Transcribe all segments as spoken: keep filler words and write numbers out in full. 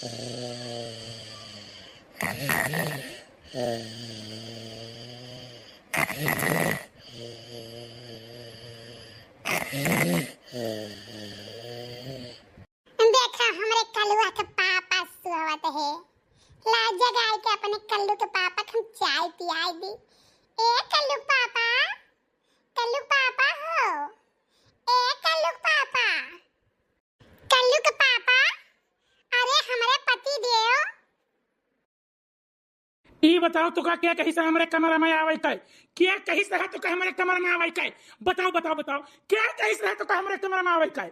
देखा, हमरे कलुआ के पापा सोवत है। ला जगाई के अपने कल्लू के पापा के हम चाय पियाई दी। ए कल्लू पापा, कल्लू पापा हो, ए कल्लू पापा, कल्लू के पापा, अरे हमरे पति देव। ई बताओ, तोका के कहिस है हमरे कमरा में आवे के? के कहिस है तोका हमरे कमरा में आवे के? बताओ, बताओ, बताओ, के कहिस है तोका हमरे कमरा में आवे के?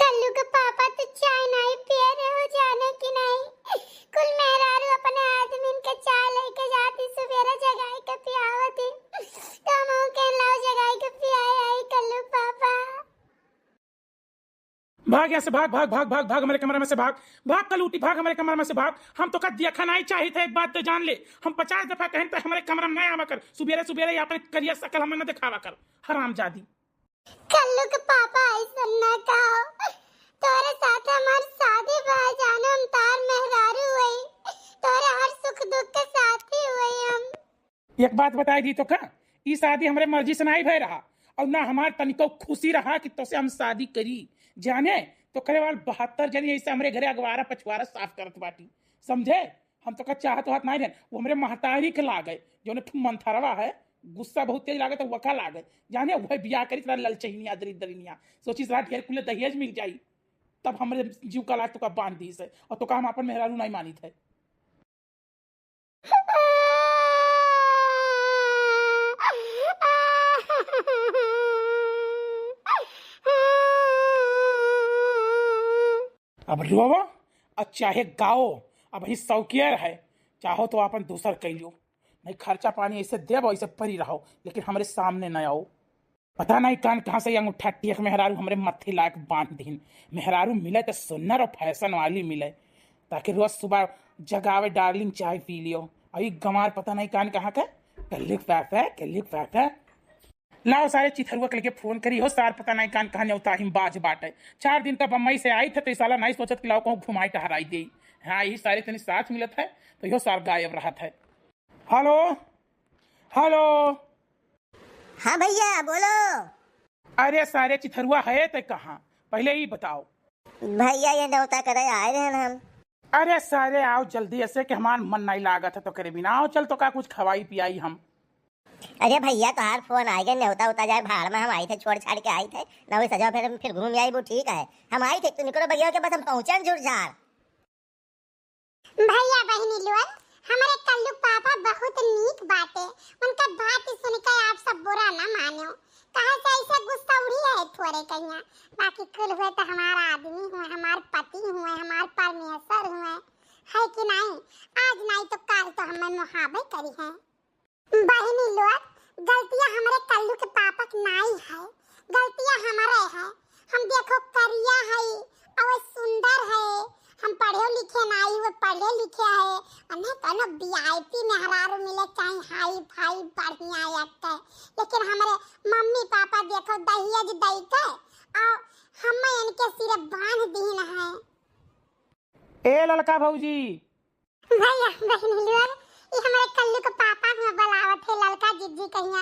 कल्लू के पापा, तू चाय नाई पिए रहे हो, जाने कि नाई? कुल मेहरारू अपने आदमीन के चाय लेके जाती, सुबेरे जगाई के पियावती, तो हम के लाओ जगाई के पियाए आई कल्लू पापा। भाग यहाँ से, भाग, भाग, भाग, भाग, भाग, हमारे कमरा में से भाग, भाग कलूटी, भाग हमारे कमरा में से भाग। हम तोका देखा नाई चाहित है, एक बात तो जान ले, हम पचास दफा कहन त हमारे कमरा में ना आवा कर, सुबेरे सुबेरे ये अपने करिया शकल हमें न दिखावा कर, हरामजादी। कल्लू के पापा, ऐसन ना कहो, तोरे साथ हमार शादी बा, जानो हम तार मेहरारू हई, तोरे हर सुख दुख के साथी हई हम। एक बात बताई दी तोका, ई शादी हमरे मर्जी से नाई भय रहा, और ना हमार तनिको खुशी रहा कि तोसे हम शादी करी। जाने, तोकरे वाल बहत्तर जनी ऐसे हमरे घरे अगवारा पछवारा साफ करत बाटी, समझे? हम तोका चाहत वाहत नाई रहन, वो हमरे महतारी के लागे, जौन ठू मंथरवा है, गुस्सा बहुत तेज लागे, तो वका लागे। जाने, वह बियाह करी, तोरा ललचहिनिया, दरिद्रनिया। सोची, साला ढेर कुले दहेज मिल जाई, तब हमरे जीव का लाज तोका बांध दी से, और तोका हम अपन मेहरारू नाई मानित है। अब रोवो और चाहे गाओ, अब ही शौकियर है, चाहो तो अपन दूसर कइ लियो, नहीं खर्चा पानी ऐसे देबो, ऐसे परी रहो, लेकिन हमरे सामने न आओ। पता नहीं कान कहाँ से ये अंगूठा टेक मेहरारू हमरे मत्थे लायक बांध दीन। मेहरारू मिले तो सुन्नर और फैशन वाली मिले, ताकि रोज सुबह जगावे, "डार्लिंग, चाय पी लियो।" और ये गंवार पता नहीं कान कहाँ का, "कल्लू के पापा, कल्लू के पापा।" लाओ सारे चिथरुआ के लगे फोन करी हो, सार पता नहीं कान कहाँ नेवता हिम बाज बाटे। चार दिन तक बम्बई से आई थे, तो ई साला नहीं सोचत कि लाओ कहूँ घुमाई टहराई दे। हाँ, यही सारे तनी साथ मिलत है, तो यो सार गायब रहत है। हेलो, हेलो। हाँ भैया, बोलो। अरे सारे चिथरुआ है ते कहाँ? पहले ई बताओ। भैया, ये नेवता करे आए रहन हम। अरे सारे, आओ जल्दी, ऐसे कि हमार मन नहीं लागत है तोकरे बिना। आओ, चल, तोका कुछ खवाई पियाई हम। अरे भैया, तोहार फोन आए गए, नेवता उता जाए भाड़ में, हम आई थे, छोड़ छाड़ के आई थे, ना वही सजा फिर, फिर घूम आई, वो ठीक है। हम आई थे, तू निकलो भैया के बस, हम पहुँचे झुरझार। भैया बहिनी लोग, हमरे कल्लू पापा बहुत नीक बाटे, उनका बात सुन के आप सब बुरा ना मानो, काहे से ऐसे गुस्सा उड़ी है थोड़े कहिया, बाकी कुल हुए तो हमार आदमी हुए, हमार पति हुए, हमार परमेश्वर हुए, है कि नहीं? आज नहीं तो काल तो हमें मुहाबे करी है। बहिनी लोग, गलतिया हमरे कल्लू के पापा के नाई है, गलतिया हमरे है। हम देखो करिया है और सुंदर है, हम पढ़े लिखे नाई, वो पढ़े लिखे है। उन्हें कोनो वीआईपी मेहरारू मिले, चाहे हाई फाई बढ़िया एक, लेकिन हमरे मम्मी पापा देखो दहेज दई के और हम इनके सिरे बांध दीन है। ए ललका भौजी, भैया, बहिनी लोग, ई हमरे कल्लू के पापा हुआ बुलावत है, ललका जिज्जी कहिया।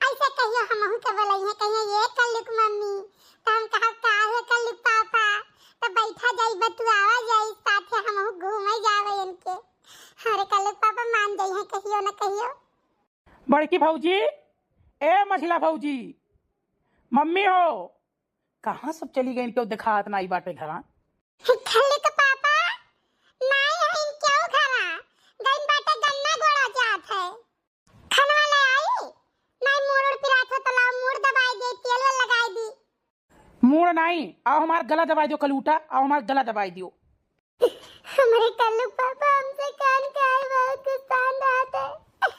ऐसे कहियो हमहू के बोलइहे, कहिए, "ये कल्लू के मम्मी।" तो हम कहा, "का है कल्लू के पापा?" तो बैठा जाई, बतुआवा जाई, साथे हमहू घूमे जावे इनके। हमरे कल्लू के पापा मान जाई हैं कहियो न कहियो। बड़की भौजी, ए मझिला भौजी, मम्मी हो, कहाँ सब चली गईन, केहू देखात नाई बाटे घरा। कल्लू के पापा नाई हईन केहू घरा, गईन बाटे गन्ना गोड़ा जात है। खनवा ले आई, नाई मूड़ उड़ पिरात हो तो लाओ मूड़ दबाई दे, तेल वेल लगाई दी। मूड़ नाई, आओ हमार गला दबाई दियो कलूटा, आओ हमार गला दबाई दियो। हमरे कल्लू पापा हमसे कान के आए बहुत गुस्सान रहत है।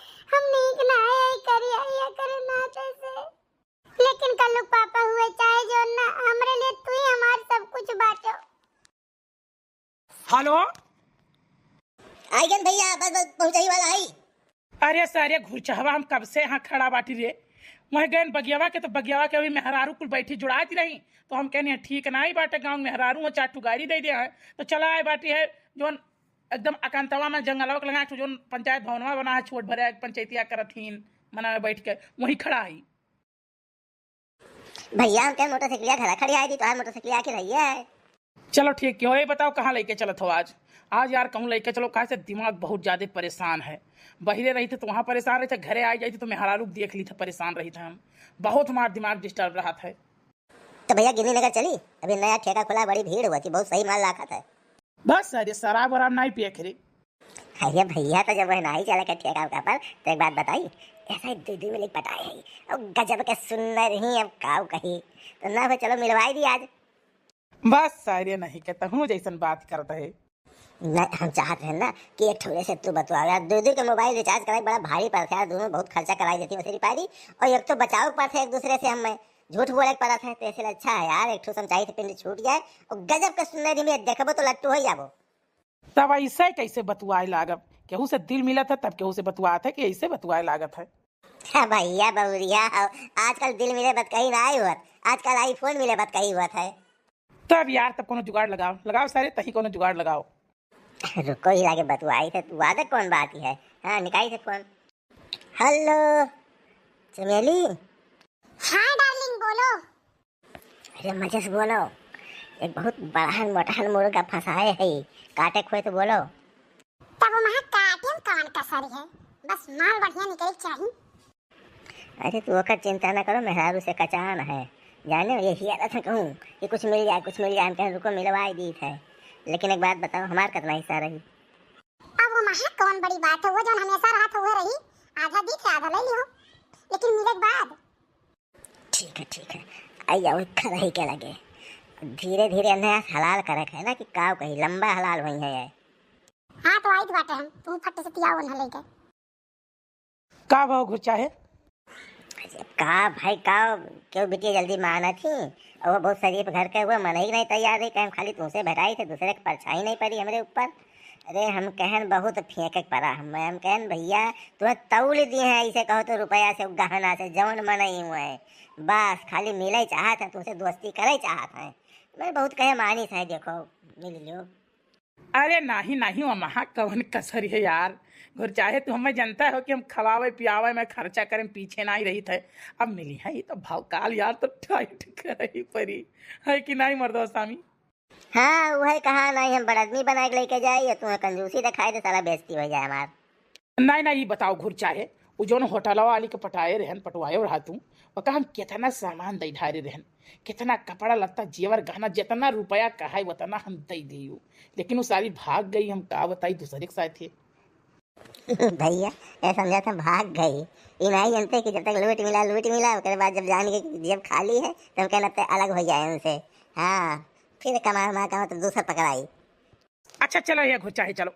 हम नीक ना है, करिया या करे नाते से। लेकिन कल्लू पापा हुए चाहे जो ना, हमरे लिए तू ही हमार सब कुछ बाटो। हेलो। आइगन भैया, बस, बस पहुंचाई वाला आई। अरे सारे घुरचहवा, हम कब से यहाँ खड़ा बाटी रे। वहीं गए बगियावा के, तो बगियावा के अभी मेहरारू कुल बैठी जुड़ाती रही, तो हम कहनी, "ठीक नाई बाटे, गाँव में मेहरारू हो, चार ठो गारी दे दिया है।" तो चला आए बाटी है, जोन एकदम अकांतवा में जंगलवा के लगा, एक ठो जोन पंचायत भवनवा बना है, छोट भरे पंचायतिया करत हीन, मना में बैठ के वहीं खड़ा है। भैया, हम तेरे मोटरसाइकिलिया घरा खड़ी आई थी, तुम्हारी मोटरसाइकिलिया आके रही है। चलो ठीक, क्यों, ये बताओ, कहाँ लेके चलत हो आज? आज यार कहूँ लेके चलो, काहे से दिमाग बहुत ज्यादा परेशान है। बहिरे रही थे तो वहाँ परेशान रही थे, घरे आ जाई थे तो मेहरारू देख ली थे, परेशान रही थे हम। बहुत हमार दिमाग डिस्टर्ब रहा था। तो भैया, गिन्नी नगर चली? अभी नया ठेका खुला, बड़ी भीड़ हुआ थी, बहुत सही माल लाखा था। बस अरे, शराब वराब नहीं पिए खरी। अरे भैया, तो जब वह नहीं चला के ठेका उका पर, तो एक बात बताई, ऐसा ही दो दो मिनट पटाए है, और गजब के सुंदर ही, अब काऊ कही, तो ना हो, चलो मिलवाई दी आज। बस सारे नहीं के तहूँ जैसन बात करत है। नहीं, हम चाहत रहे ना कि एक ठो से तू बतुआ यार, दो दो के मोबाइल रिचार्ज कराई, बड़ा भारी पड़ता है यार, दोनों बहुत खर्चा कराई देती है, उसे रिपारी, और एक तो बचाव पड़ता है एक दूसरे से, हमें झूठ बोले के पड़त है, तो ऐसे अच्छा है यार, एक ठो समझाई थे पिंड छूट जाए, और गजब के सुंदर ही में देखबो तो लट्टू हो जाबो। तब ऐसे कैसे बतुआए लागब? केहू से दिल मिलत है तब केहू से बतुआत है कि ऐसे बतुआए लागत है? हाँ भैया, बहुरिया हो, आजकल दिल मिले बतकही ना आई होत, आजकल आईफोन मिले बतकही होत है। तब यार, तब कोनो जुगाड़ लगाओ, लगाओ सारे, तही कोनो जुगाड़ लगाओ। रुको, ही लागे बतुआई थे, तू आदे कौन बात ही है। हाँ, निकाई थे फोन। हेलो चमेली। हाँ डार्लिंग, बोलो। अरे मजे से बोलो, एक बहुत बड़हन मोटहन मुर्गा फंसाए है, काटे खोए तो बोलो। तब वहाँ काटे में कौन कसर है, बस माल बढ़िया निकले के चाही। अरे तू ओकर चिंता न करो, मेहरारू से कचान है, जाने ये हियारत है कहूँ कि कुछ मिल जाए, कुछ मिल जाए, हम कहें रुको मिलवाई दीत है, लेकिन एक बात बताओ, हमार कितना हिस्सा रही? अब वो महा कौन बड़ी बात है, वो जौन हमेशा रहत है वो रही, आधा दीत है आधा ले लियो, लेकिन मिले के बाद। ठीक है, ठीक है, आई जाओ, खरही के लगे। धीरे धीरे इन्हें हलाल करे के है ना कि काव कही, लंबा हलाल हुई है ये। हाँ, तो आई तो बाटे हम, तू फट से तियाओ उन्हें लेके। का भाव घुरचाहे? का भाई, का क्यों बिटिया जल्दी मानत ही? और वो बहुत शरीफ घर के हुए, मनई नहीं तैयार रही, कहे हम खाली तुमसे भेटाई थे, दूसरे के परछाई नहीं पड़ी हमरे ऊपर। अरे हम कहन बहुत फेंके के पड़ा, हम, हम कहन भैया तुम्हें तौल दिए हैं, ऐसे कहो तो रुपया से, गहना से, जौन मनई हुए हैं, बस खाली मिले चाहत हैं तुमसे, दोस्ती करे चाहत हैं। मैं बहुत कहे मानिस है, देखो मिल लियो। अरे नाही नाही, वहाँ कवन कसर है यार, घुरचाहे तू हमें जनता हो कि हम खवावे पियावे में खर्चा करे में पीछे नाही रहित है। अब मिली है ये तो भाव काल यार, तो टाइट करे ही परी है कि नाही मर्दवा स्वामी? हाँ, वही कहा नहीं, हम बड़ आदमी बना के लेके जाए, ये तुम्हें कंजूसी दिखाई दे, साला बेइज्जती हो जाए हमार। नहीं, नहीं, ये बताओ घुरचाहे, वो जौन होटलवा वाली के पटाए रहन, पटवाए रहा तू, ओका हम कितना सामान दे ढारे रहन, कितना कपड़ा लत्ता, जेवर गहना, जितना रुपया कहाई उतना हम दे दियो, लेकिन वो सारी भाग गई। हम का बताई, दूसरे के साथ है। भैया, ये समझा था भाग गई, ये नहीं जानते कि जब तक लूट मिला, लूट मिला, ओकरे बाद जब जान के जेब खाली है, तो हम कहना ते अलग हो जाए उनसे। हाँ, फिर कमा, कमा, कमा, तो दूसरा पकड़ाई। अच्छा, चलो, ये घुरचाहे, चलो।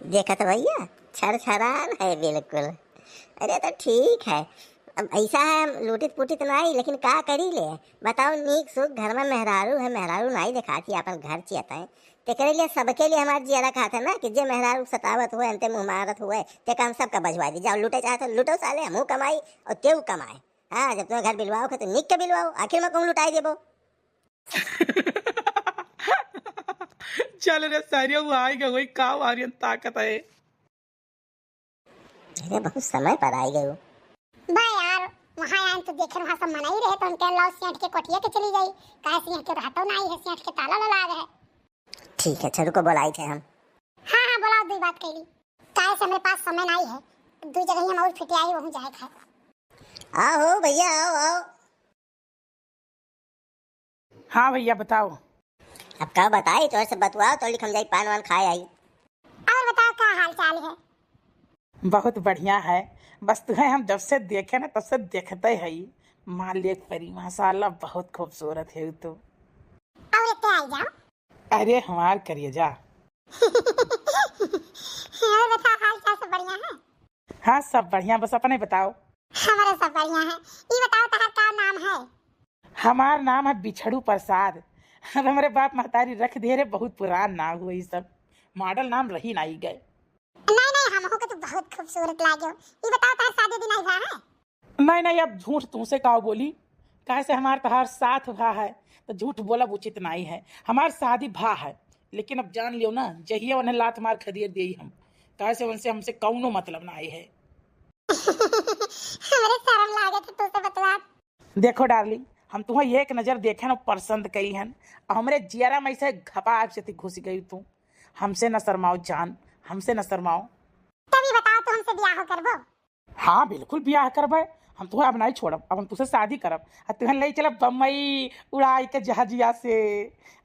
देखा तो भैया, छरछरान है बिल्कुल। अरे, तो ठीक है, अब ऐसा है, हम लूटित पुटित नाई, लेकिन का करी ले? बताओ, नीक सुख घर में मेहरारू है, मेहरारू नाई देखाती, अपन घर चियत है, तेकरे लिए, सबके लिए हमार जियरा कहत है ना कि जे मेहरारू सतावत हुए, अंते मुँह मारत हुए, ते काम सबका बजवा दी। जाओ, लूटे चाहत हो, लूटो साले, हमहू कमाई और तेऊ कमाए। हाँ, जब तुम्हें घर बिलवाओ के तो नीक के बिलवाओ, आखिर में कहूँ लुटाई देबो। चल रे सारिया, वो आएगा, वही का वारियन ताकत है। अरे, बहुत समय पर आई गयो। बा यार, वहाँ आए तो देखे वहाँ सब मनाई रहे, तो हम कहे लाओ सेठ के कोठिया के चली गई, काहे सेठ के रहतो ना आई है, सेठ के ताला लगा है। ठीक है, अच्छा रुको, बोलाई थे हम। हाँ, हाँ, बोलाओ, दो बात कैली। काहे से हमरे पास समय नहीं है, दो जगह हम और फिटे आई, वहूँ जाए खाए। आओ हो भैया, आओ, आओ। हाँ भैया, बताओ। अब का बताई, तोहर से बतुआओ, तो लिख हम जाई पान वान खाए आई। और बताओ, का हाल चाल है? बहुत बढ़िया है, बस तुहे हम जब से देखे ना, तब से देखते है ही। मालिक परी, माशाल्लाह, बहुत खूबसूरत है तू। और इतने आई जाओ। अरे हमार करेजा। और बताओ, हाल चाल सब बढ़िया है? हाँ, सब बढ़िया, बस अपने बताओ। हमारे सब बढ़िया है। ई बताओ, तहार का नाम है? हमार नाम है बिछड़ू प्रसाद। अब हमरे बाप महतारी रख दे रहे, बहुत पुरान नाम हुए ई सब, मॉडल नाम रही ना ई गए। नहीं, नहीं, हमहू के तो बहुत खूबसूरत लाग्यो। ई बताओ, तहार शादी दिन आई है? नहीं, नहीं, अब झूठ तुमसे का बोली, काहे से हमार तहार साथ भा है, तो झूठ बोलब उचित नहीं है। हमार शादी भा है, लेकिन अब जान लियो ना, जहिया उन्हें लात मार खदेड़ दिए हम, काहे से उनसे हमसे कौनो मतलब नहीं है। हमरे शर्म लागत है तुमसे बतवा। देखो डार्लिंग, हम तुम्हें एक नजर देखे न पसंद कई हन, और हमरे जियरा में से घपाक से घुस गई तू। हमसे न शर्माओ जान, हमसे न शर्माओ। तभी बताओ, तू हमसे ब्याह करबो? हाँ, बिल्कुल ब्याह करबे। हम तुहे अब नहीं छोड़ब, अब हम तुसे शादी करब। आ तुहे ले चलब बम्बई उड़ाई के जहाजिया से,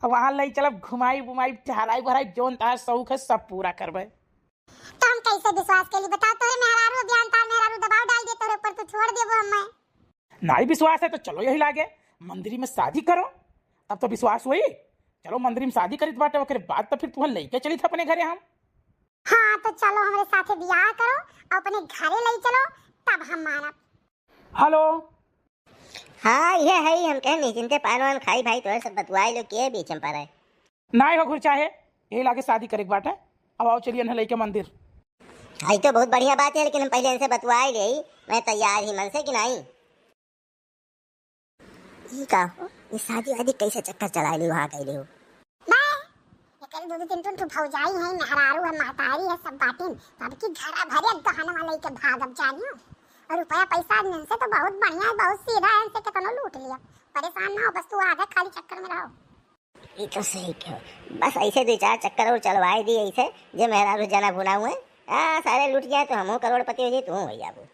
अब वहाँ ले चलब घुमाई बुमाई, टहराई बहराई, जोन तार शौक है सब पूरा करबे। तो हम कैसे विश्वास के लिए बताओ, तोरे मेहरारू अभियान तार मेहरारू दबाव डाल दे तोरे ऊपर, तू छोड़ देबो हमें? नहीं विश्वास है तो चलो यही लागे मंदिर में शादी करो, तब तो विश्वास हुई। चलो मंदिर में शादी करित बाटे, ओकरे बाद तो फिर तुहन लेके चलित अपने घरे हम। हाँ, तो चलो हमरे साथे बियाह करो, अपने घरे ले चलो, तब हम मानब। हेलो। हाँ, ये है, हम कहे निश्चिंते पान वान खाई भाई, तोरे सब बतुआई लो, के बीच में पड़े। नाई हो घुर चाहे, यही लागे शादी करे के बाटे। अब आओ चलिए ना लेके मंदिर। आई तो बहुत बढ़िया बात है, लेकिन हम पहले इनसे बतुआई ले, मैं तैयार ही मन से कि नहीं। ई का हो? ई शादी वादी कैसे चक्कर चलाइली वहाँ कैली हो? बे, एकर दू दू तीन तीन ठो भौजाई है, मेहरारू है, महतारी है, सब बाटिन। सबकी घरा भरे गहनवा लेके भागब जानियो। और रुपया पैसा इनसे तो बहुत बढ़िया है, बहुत सीधा है, इनसे कितनो लूट लिया। परेशान ना हो, बस तू आगे खाली चक्कर में रहो। ई तो सही कहो, बस ऐसे दो चार चक्कर और चलवाई दी ऐसे, जे मेहरारू जना भुना हुए, हाँ, सारे लूट जाए तो हमहू करोड़पति हो जाए, तू हो जाबू।